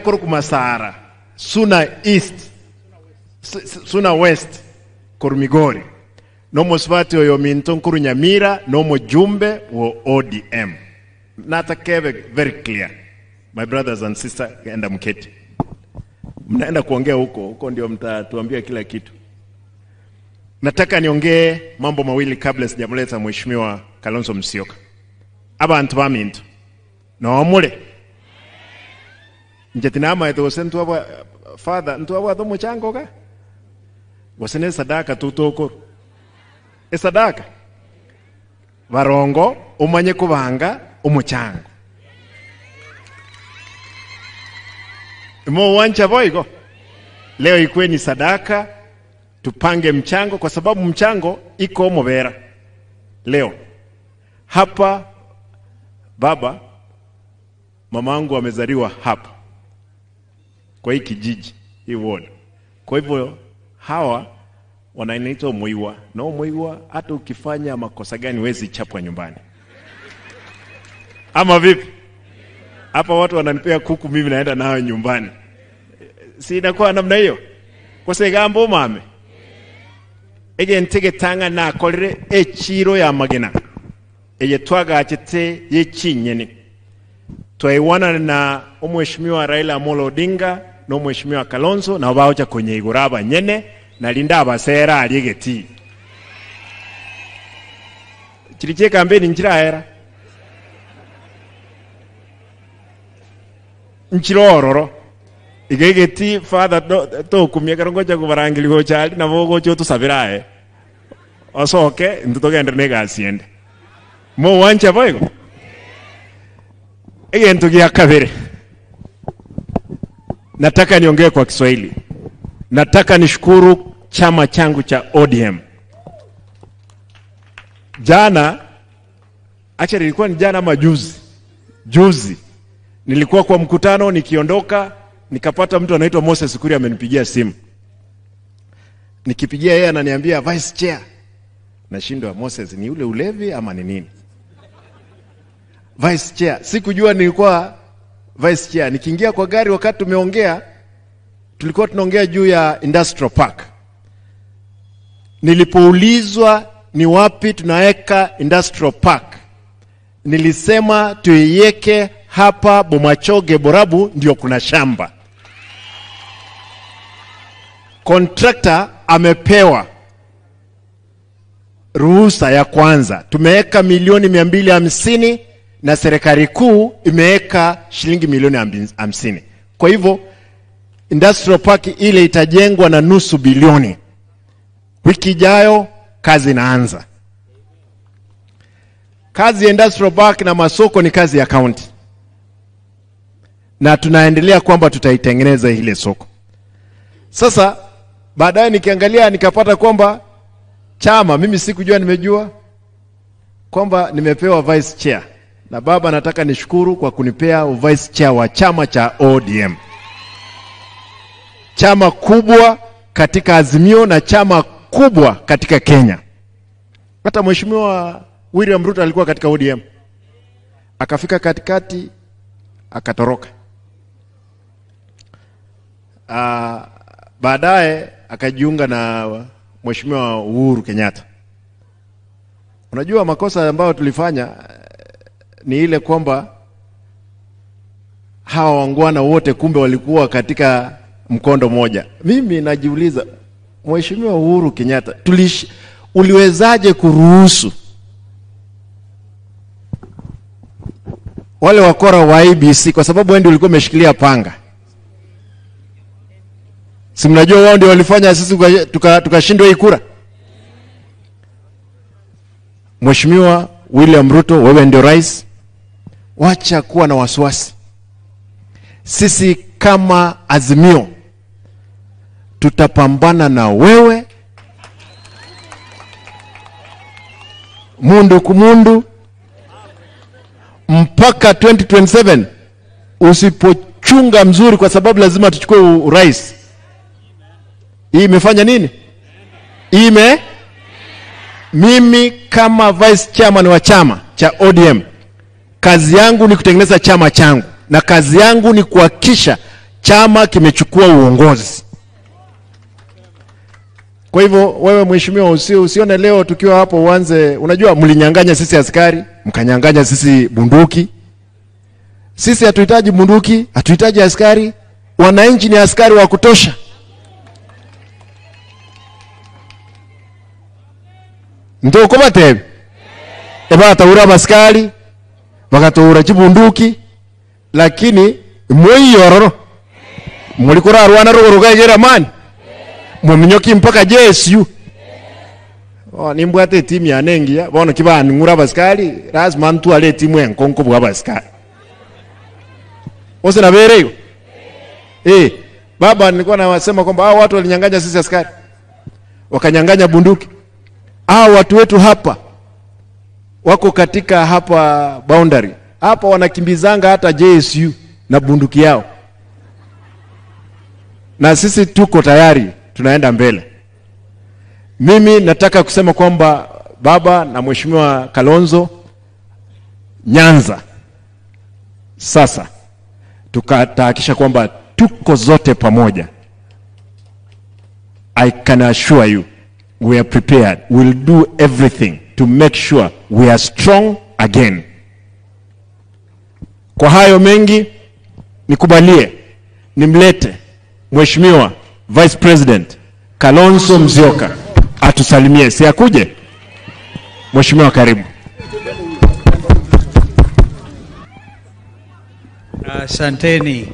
akorokwa Masara, Suna East, Suna West, korwa Migori. Na omosubati oyo ominto nkorwa Nyamira na omojumbe wo ODM. Natakebe very clear my brothers and sister, enda mketi. Mnaenda kuongea huko huko, ndio mtatuambia kila kitu. Nataka niongee mambo mawili kabla sijamleta Mheshimiwa Kalonzo Musyoka. Abantu baminto nomore inche tinamaete gose ntwabwa father ntwabwate omochango iga gose ne esadaka tu tokorwa esadaka barongo omanye kobanga omochango Mogwancha boigo leo ikuwe ni sadaka tupange mchango kwa sababu mchango iko mobera leo hapa. Baba mamangu amezaliwa hapa kwa hii kijiji hii ward, kwa hivyo hawa wanaitwa Muiwa na Muiwa, hata ukifanya makosa gani huwezi chapwa nyumbani, ama vipi? Hapa watu wananipea kuku, mimi naenda nayo nyumbani, si inakuwa namna hiyo? Kosegambo mame egento egetang'a nakorire echiro ya magena eye twagachete ye chinyeni twaiwanana na omweshimiwa Raila Amolo Odinga na omweshimiwa Kalonzo nabo bagocha konyeigora abanyene narinda abasera aria egetii chiri chia ekampeni nchirahera nchire ororo iga egetii father tokumia ekero ngocha kobarangeria gocha aria nabo ogocha otosabere aye osoke intwe togenderere na egasi ende. Mogwancha boigo? Egento gia kabere, nataka niongee kwa Kiswahili. Nataka nishukuru chama changu cha ODM. Jana, actually ilikuwa ni jana ama juzi, juzi nilikuwa kwa mkutano, nikiondoka nikapata mtu anaitwa Moses Kuria amenipigia simu. Nikipigia yeye ananiambia vice chair. Nashindwa Moses ni ule ulevi ama ni nini? Vice chair, sikujua nilikuwa vice chair. Nikiingia kwa gari wakati tumeongea, tulikuwa tunaongea juu ya industrial park. Nilipoulizwa ni wapi tunaweka industrial park, nilisema tuiweke hapa Bomachoge Borabu, ndio kuna shamba. Contractor amepewa ruhusa ya kwanza, tumeweka milioni 250 na serikali kuu imeweka shilingi milioni 50. Kwa hivyo industrial park ile itajengwa na nusu bilioni. Wiki ijayo kazi inaanza. Kazi ya industrial park na masoko ni kazi ya county, na tunaendelea kwamba tutaitengeneza ile soko. Sasa baadaye nikiangalia nikapata kwamba chama, mimi sikujua, nimejua kwamba nimepewa vice chair, na baba, nataka nishukuru kwa kunipea vice chair wa chama cha ODM, chama kubwa katika Azimio na chama kubwa katika Kenya. Hata Mheshimiwa William Ruto alikuwa katika ODM, akafika katikati akatoroka. Baadaye akajiunga na Mheshimiwa Uhuru Kenyatta. Unajua makosa ambayo tulifanya ni ile kwamba hawa wangwana wote kumbe walikuwa katika mkondo moja. Mimi najiuliza, Mheshimiwa Uhuru Kenyatta, uliwezaje kuruhusu wale wakora wa IEBC, kwa sababu wewe ndio ulikuwa umeshikilia panga? Si mnajua wao ndio walifanya sisi tukashindwa hii kura? Mheshimiwa William Ruto, wewe ndio rais, wacha kuwa na wasiwasi. Sisi kama Azimio tutapambana na wewe mundu kumundu mpaka 2027 usipochunga mzuri, kwa sababu lazima tuchukue urais. Hii imefanya nini? Ime mimi kama vice chairman wa chama cha ODM, kazi yangu ni kutengeneza chama changu, na kazi yangu ni kuhakikisha Chama kimechukua uongozi. Kwa hivyo wewe mheshimiwa, usione leo tukiwa hapo uanze, unajua mlinyang'anya sisi askari, mkanyang'anya sisi bunduki. Sisi hatuhitaji bunduki, hatuhitaji askari. Wananchi ni askari wa kutosha. Ntokobatebe ebataura abaskari bagatoura chibunduki, lakini moiyororo muri kurarwana ruguru gaigera mani muminyoki mpaka JSU. Oh, nimbwate etimu yane engiya bono kibaning'ura abasikari lazima ntware etimu enkonko bwa abasikari ose nabere igo eh. Baba, nilikuwa nawasema kwamba hao watu walinyang'anya sisi askari, wakanyang'anya bunduki. Hao watu wetu hapa wako katika hapa boundary hapa wanakimbizanga hata JSU na bunduki yao, na sisi tuko tayari, tunaenda mbele. Mimi nataka kusema kwamba baba na mheshimiwa Kalonzo, Nyanza sasa tukatahakisha kwamba tuko zote pamoja. I can assure you we are prepared. We'll do everything to make sure we are strong again. Kwa hayo mengi nikubalie nimlete Mheshimiwa Vice President Kalonzo Musyoka atusalimie, si akuje? Mheshimiwa, karibu. Asanteni.